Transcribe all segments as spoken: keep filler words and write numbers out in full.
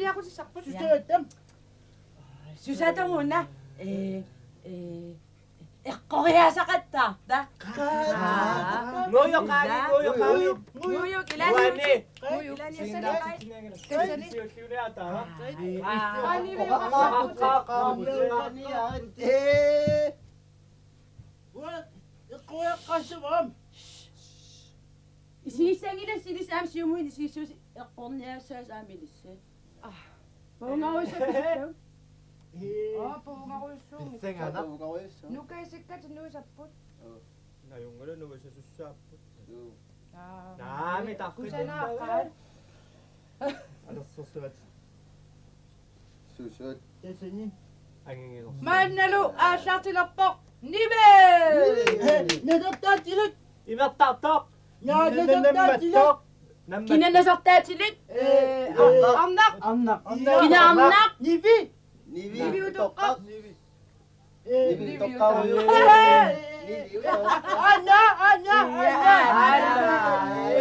Suliaqutissarput. Susaata. Susaata una. Ee, ee, eqqoriaasaqattaarta. Aa. Nguuju qaami, nguuju qaami. Nguuju ilaani. Uani. Nguuju ilaani. Tassani. Tassani. Siulliuliataa. Aa. Qaami. Ee. Uanga eqqoriaqqaassavara. Isigissanngilasi ilissi aamma siumut isigissuusi eqqorniassaasi aamma ilissi. Aa. Puungarujussuaq. Ee. Aa, puungarujussuaq. Pissangana. Puungarujussuaq. Nukaisikkat nuisapput. Najunngilaq nuisasussaapput. Aa. Naami taqqi. Kusanaaqqaat. Alersorsuat. Susuat. Tassani. Angingilersuat. Maannalu aallartilerpoq. Nivi! Ee, nasortaatilik. Imertartoq. Naa, nasortaatilik. Nammat. Kina nasortaatilik? Ee, ee, arnaq. Arnaq. Kina arnaq? Nivi. Nivi. Nivi utoqqaq. Nivi. Ee, Nivi utoqqaq. Ee. Nivi utoqqaq. Anna, Anna, Anna. Anna. Ee.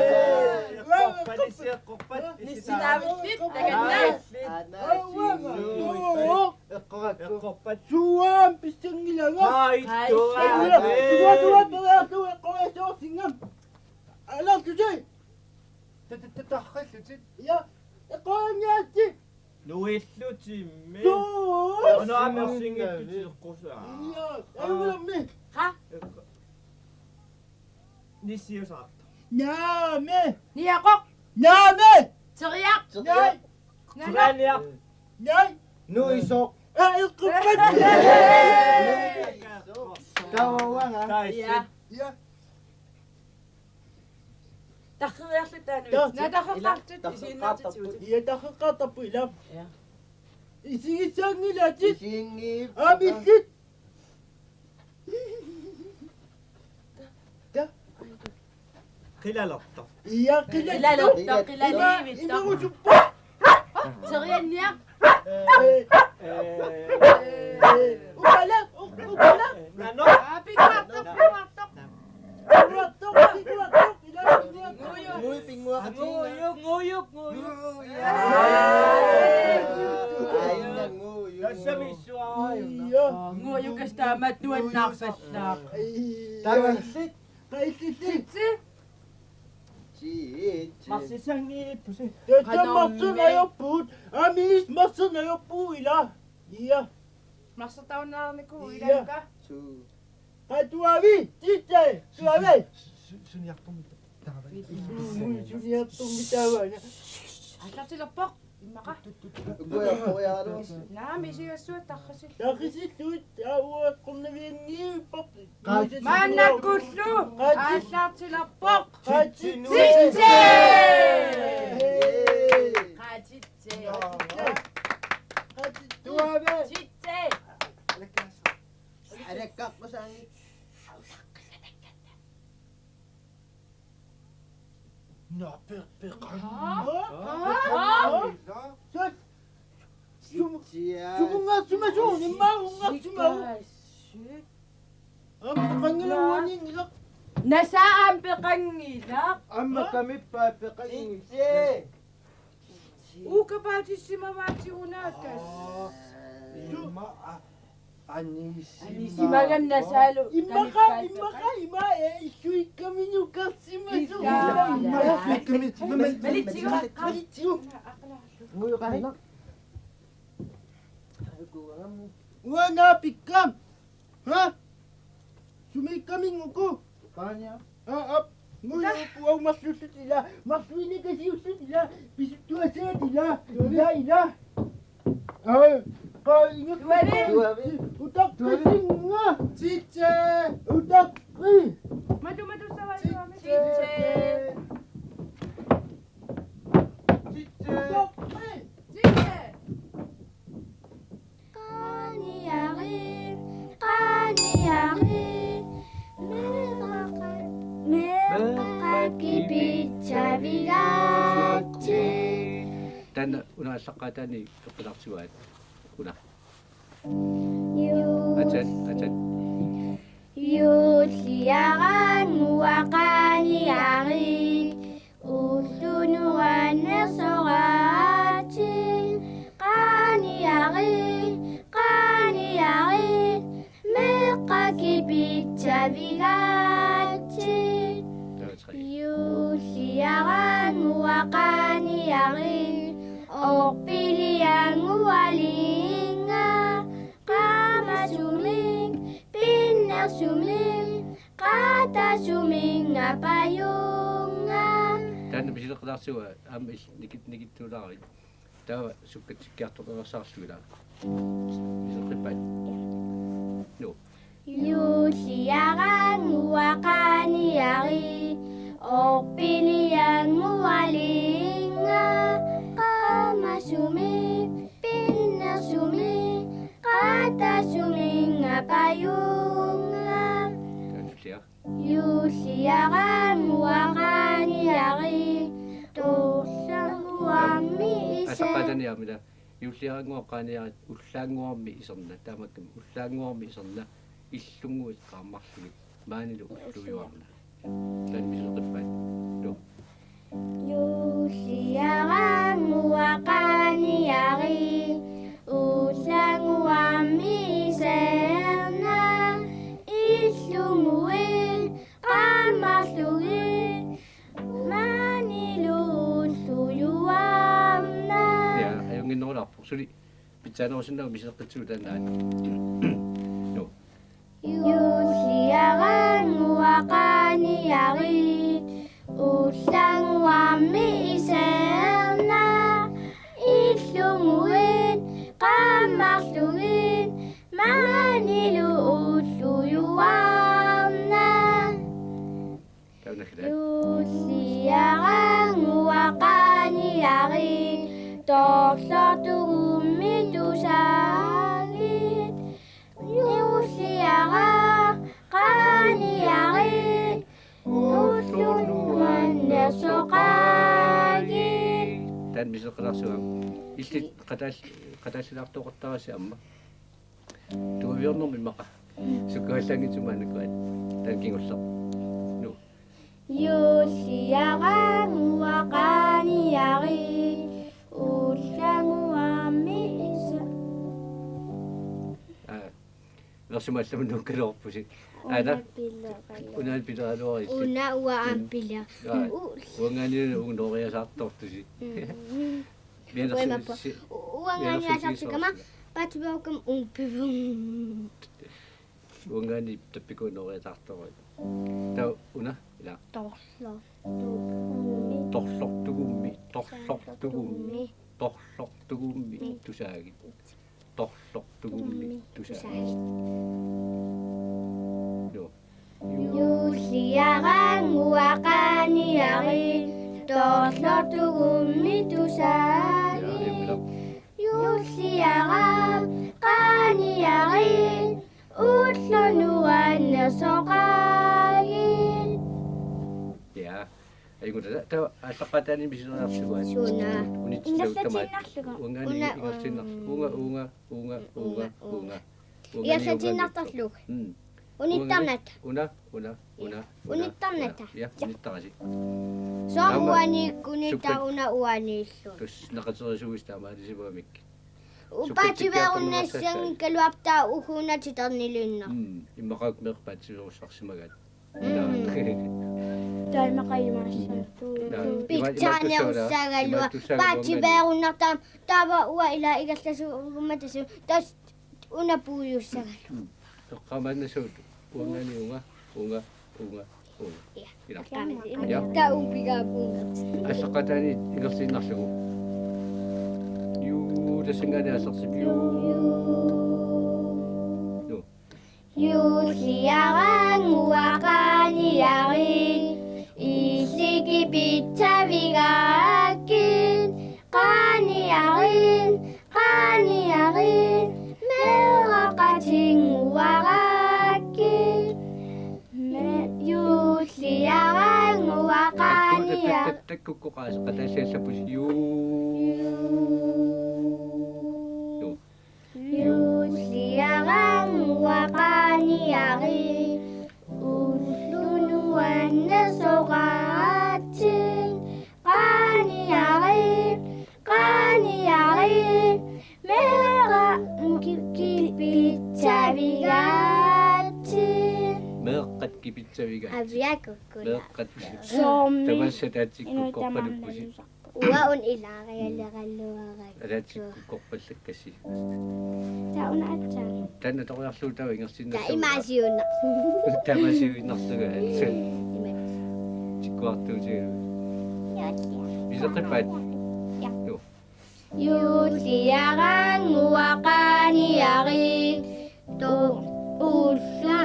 Eqqorpat, eqqorpat. Nissinaavillit, takanna. Anna. Eqqorakku. Eqqorpat. Suaam pissanngilanga. Ai, ai, tuaa. Tuaa, tuaa, tuaa, tuaa, eqqoriassaarsinngam. Alartusi. Tatartarrillutit. Ja, eqqorianniaritsi. Nuillutimmi. Suu. Una amersinngitsutit eqqusaa. Ja, alugulammi. Qa? Nissiusaartoq. Naami. Niaqoq. Naami. Teriaq. Naai. Terianniaq. Naai. Nuisoq. Aa, eqqorpat. Taava uanga. Ja. Ja. Tarreriarluta taanna. Ja. Naa, tarreqqaartut isiginnaartitsivut. Ja, tarreqqaartarput ila. Ja. Isigissanngilaatit. Isiginngii. Aamma illit. Ja. Qilalertoq. Ja, qilalertoq. Qilalertoq, qilaliivittoq. Ima-, imarusuppoq. Terianniaq. Ee. Ee. Ee. Upala, u-, upala. Nano. Aa, pinnguartoq, pinnguartoq. Pinnguartoq, pinnguartoq, ila pinnguartoq. Nguuju. Nguuju, pinnguartoq. Nguuju, nguuju, nguuju. Nguuju. Aina nguuju. Tassami issuaajuna. Ja. Nguuju kastaamat nuannaarpallaaq. Ai. Taava illit. Qaillilli. Titsi. Titsi. Marsisanngiippusi. Tassa qanormi. Marsernajorpugut. Amis marsernajorpugut ila. Ja. Marsertaunnaarnikuuvoq. Ja. Ilakka. Suu. Qa tuavi, titsi, tuavi. Su-, su-, suniarpummi taava. Suu, suniarpummi taava. Aallartilerpoq. Immaqa. Uku eqqoriaraluarsi. Naami isigassuat tarrisillugu. Tarrisillugu, aa, uanga eqqornavianngiippoq. Qaat-. Maannakkullu. Qaat-. Aallartilerpoq. Qaat-. Titsi. Qaat-. Titsi. Qaat-. Tuavi. Titsi. Qarpasaanngitsoq. Naa, pe-, peqanngilaq. Aa? Aa? Peqanngilaq. Sut. Sum-, sumungaarsimasoq, immaqa unngaarsimavoq. Aamma peqanngilaq uaniinngilaq. Nasaa aamma peqanngilaq. Aamma kamippaat peqanngilaq. Uukapaatissimavaatigut unaakkas. Aa, immaqa a-, anisi-, anisimaganna saalu. Immaqa, immaqa, ima, ee, issuikkaminukarsimasoq. Ila. Immaqa issuikkami-, mama-, malitsigu. Malitsigu. Uanga pikka. Ha? Sumiikkaminnga uku? Qaania. Aa, aap. Nguya uku au marluullutit ila. Marluinikasiullutit ila. Pisuttuasaat ila. Ila, ila. Aa, qaa inga. Tuavi. Tuavi. Utaqqisinnga. Titse. Utaqqi. Matu, matu, savai, savai. Titse. Titse. Utaqqi. Titse. Qaaniarit, qaaniarit, meeqqat, meeqqat kipitsavigaatsit. Taanna una aallaqqaataani eqqarsartuaat. Una. Ju-, atat, atat. Juulliaraannguaq qaaniarit, ulluni annersoraatsit, qaaniarit, qaaniarit, meeqqat kipitsavigaatsit. Taava tre. Juulliaraannguaq qaaniarit, orpilianngualinnga, qaamasumik, pinnersumik, qatasumik, apajunnga. Taanna misileqqaartuaat aamma il-, nikit-, nikittuulaarit. Taava sukkatsikkiartorneqarsaarlugu ilaa. Misileqqippat? Nuu. Juulliaraannguaq qaaniarit, orpilianngualinnga, qaamasumik, pinnersumik, qatasumik, apajunnga. Taava juullia. Juulliaraannguaq qaaniarit, torlannguammi ise-. Aallaqqaataani aamma ila. Juulliaraannguaq qaaniarit, ullaannguammi iserna. Taamaakkamik ullaannguammi iserna, illunnguit qaammarlugit, maanilu ullujuarna. Taanna misileqqippat? Nuu. Juulliaraannguaq qaaniarit, ullaannguammi iserna, illunnguit qaammarlugit, maanilu ullujuarna. Ja, ajunnginnerulaarpoq. Suli pitsaanerusinnaavoq misileqqitsugut taanna. Nuu. Juulliaraannguaq qaaniarit, ullaannguammi iserna, illunnguit qaammarlugit, maanilu ullujuarna. Taanna kila. Juulliaraannguaq qaaniarit, torlortugummi tusaagit. Juulliaraannguaq qaaniarit, ulluni annersoqaagit. Taanna misileqqaarsuaq. Illit qataal-, qataallilaartoqartarassi aamma. Tuaviornermi immaqa. Sukkallaanngitsumik maannakkut. Taanna kingulleq. Nuu. Juulliaraannguaq qaaniarit, ullaannguammi iserna. Aa. Versimik allamut nuukkaluarpusi. Aana. Una pileraluarisi. Una uanga aamma pilera. Aa. U-, uangaaniit uunga nooriasaartortusi. Mm. Mianersusi. Uangaaniit asaartukama, paatipaukam umpivung. Uangaaniit tappikuunooriataartoruit. Taava una, ila. Torlortugummi. Torlortugummi, torlortugummi, torlortugummi, tusaagit. Torlortugummi, tusaagit. Joo. Juulliaraannguaq qaaniarit, torlortugummi tusaagit. Juulliaraannguaq qaaniarit, ulluni Soqaagit. Ja. Ajunngi ta-, ta-, aallaqqaataani misileriarlugu aat. Suuna. Unitsitsillugu tamaat. Ingerlatiinnarlugu. Uangaani una, ingerlatiinnarlugu. Uunga, uunga, uunga, uunga, uunga, uunga. Uangaani ingerlatiinnartarlugu. Mm. Unittarnata. Una, una, una, una, una. Unittarnata. Ja, unittarasi. Soorlu aamma uani kunita suppat una uaniillu. Tus naqaterisuus taamaalisimavamik. Upaativeerunnassanngikkuluartaa uhuuna titarniliinnaq. Mm, immaqaakku meeqqat upaativeerussarsimagaat. Mm. Taimaqajimaassaaq. Naa, ima-, imaattussaagaa, pitsaaniarussaagaluaq, imaattussaagaa upaativeerunnartaa taava uanga ila ingerlasuugummata suu. Tassa una puiussagaluaq. Mm. Toqqaamaannassuut uangaani uunga, uunga, uunga, uunga. Ja. Ila. Ja. Ka upigaappuunga. Aallaqqaataani ingerlatiinnarlugu. Juu, tassanngaanniit aallartippoq. Juu. Juu. Juulliaraanguaq qaaniarit, illit kipitsavigaakkit, qaaniarit, qaaniarit, meeraqatinnguarakkit. Me-, juulliaraanguaq qaaniarit. Takkukkukkaasi, qataassiallappusi. Juu. Juu. Juu. Juulliaraanguaq qaaniarit, ullut nuannersoraatsit, qaaniarit, qaaniarit, meeraq ki-, kipitsavigaatsit. Meeqqat kipitsavigaatsit. Aviakukku. Meeqqat. Soormi. Tamaasa ataatsikkut inuit korpalukkusi. Tamarmik. Uanga una ilaarialeraluarakku. Ataatsikkut korpallakkassi. Taava una aatsaat. Taanna toriarlugu taava ingerlatsiinnassaaq. Taava imaasiuunna. Taamaasiuinnarlugu. Ima. Tikkuartuutigalugu. Piseqqippat? Ja. Juu. Juulliaraanguaq qaaniarit. To-, ullut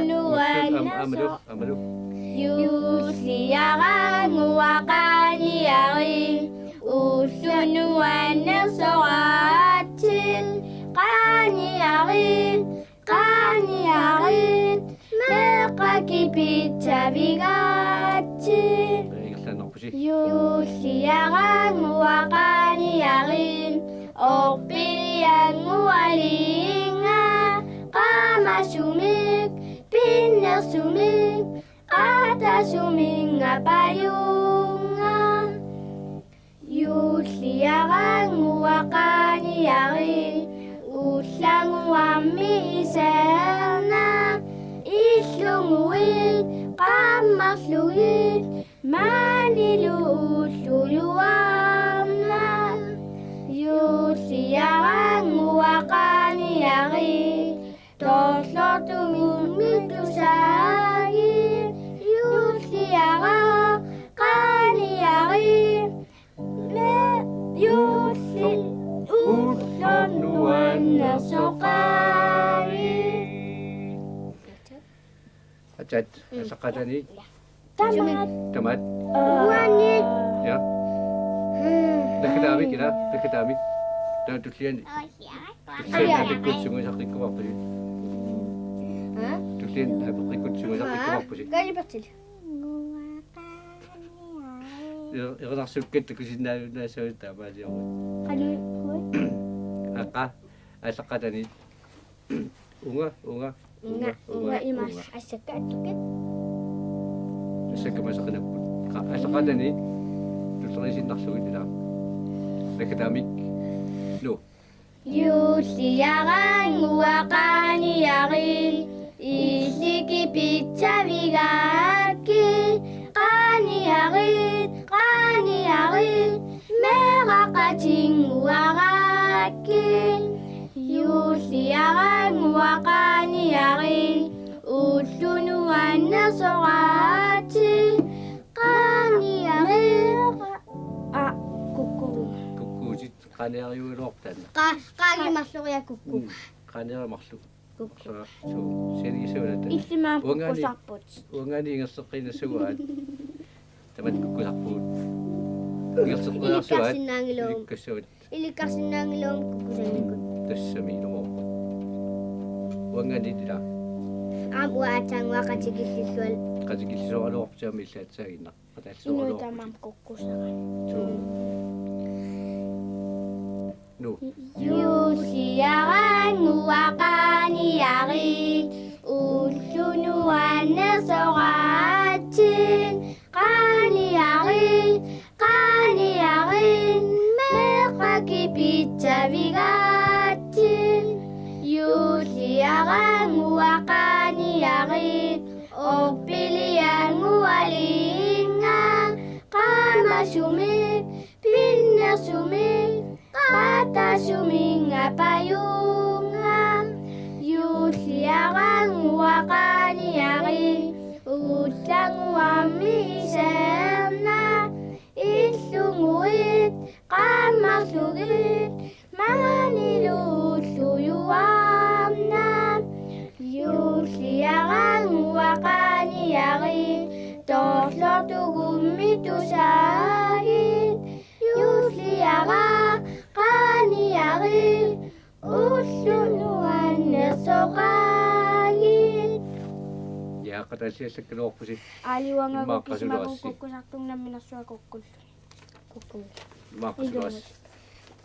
nuannerso-, am-, amalu, amalu. Juulliaraanguaq qaaniarit, ullut nuannersoraatsit, qaaniarit, qaaniarit, meeqqat kipitsavigaatsit. Ingerlaannarpusi. Juulliaraanguaq qaaniarit, orpilianngualiinnga, qaamasumik, pinnersumik, ataasumik apajunnga. Juulliaraanguaq qaaniarit, ullanguarmi iserna, illunguit, qammarlugit, maanilu ullujuarna. Juulliaraanguaq qaaniarit, torlortumik mittusaagit, juulliaraanguaq qaaniarit, me-, juulli-, ullut nuannersoqaagit. Aatsaat, mm, aallaqqaataani. Tamaat. Tamaat. Uani. Ja. Naggataamik, ila, naggataamik. Taava tulliani. Tulliani naapikkut sungiusaqqikkumaarpusi. Ha? Tulliani naapikkut sungiusaqqikkumaarpusi. Kalipertil. Er-, erinarsukkat takusinnaajunnaassavat taamaaliormat. Qanoq? Aqqa, aallaqqaataani. Uunga, uunga, uunga, uunga, uunga, uunga. Assakka attukkat. Assakka masaqinapput. Qa-, aallaqqaataani. Tulleriinnarlugit ila. Naggataamik. Nu. Juulliaraanguaq qaaniarit, illit kipitsavigaakkit, qaaniarit, qaaniarit, meeraqatinnguarakkit. Juulliaraanguaq qaaniarit, ullut nuannersoraatsit, qaaniarit. Aa, kukku. Kukkuutit. Qaaniariugaluarput taanna. Qa-, qaanimarloriakukku. Mm, qaaniarimarlu. Kukku. Sa-, suu, sianigissavat taanna. Illit aamma uangaani, kukkusarput. Uangaani ingerlateqqinnassavaat. Tamatta kukkusarpugut. Ingerlateqqinnassavaat. Ilikkarsinnaanngilagut. Ilikkassavat. Ilikkarsinnaanngilagut kukkusannikut. Tassami ilumoorpoq. Uangaani ila. Aamma uanga aatsaannguaq qatikillisoraluarput aamma illit aatsaaginnaq. Inuit tamarmik kukkusaraat. Suu. Nu. Juulliaraannguaq qaaniarit, ulloq nuannersoraatsit. Qaaniarit, qaaniarit, meeqqat kipitsavigaatsit. Juulliaraannguaq qaaniarit, orpilianngualiinnga. Qaamasumik, pinnersumik, qatasumik apajunnga. Juulliaraannguaq qaaniarit, ullannguamik iseernaq. Illunguit qaammarlugit, maanilu ulloq juaarnaq. Juulliaraannguaq qaaniarit, torlortugummik tusaagit. Juulliaraat qaaniarit, ulloq nuannersoraagit. Ja, qataalliallakkaluarpusi. Aali uanga. Immaqa kukkusima qasulaassi. Kukkusartunga namminersuaq kukkulluni. Kukkulluni. Immaqa qasulaassi.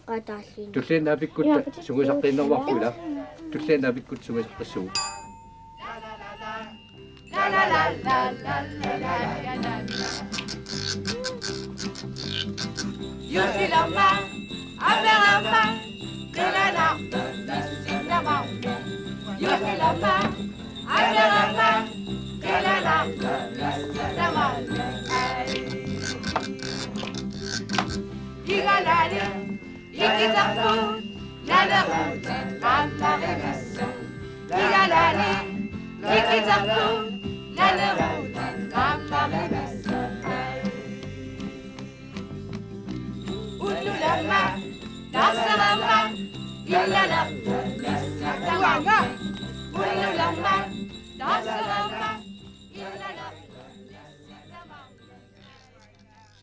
Qataalliin. Tulliani aapikkutta sungiusaqqiinnarparput ilaa. Tulliani aapikkutta sungiusaqqissuugut. Juullilerma, amerama, qilanartoq missinnamarpoq. Juullilerma, amerama, qilanartoq missinnamarpoq. Igalani ikiterput naleruutit qaammarivissut. Igalani ikiterput naleruutit qaammarivissut. Unnulerma, taasserama, illalerma, missinnamarpoq. Unnulerma, taasserama,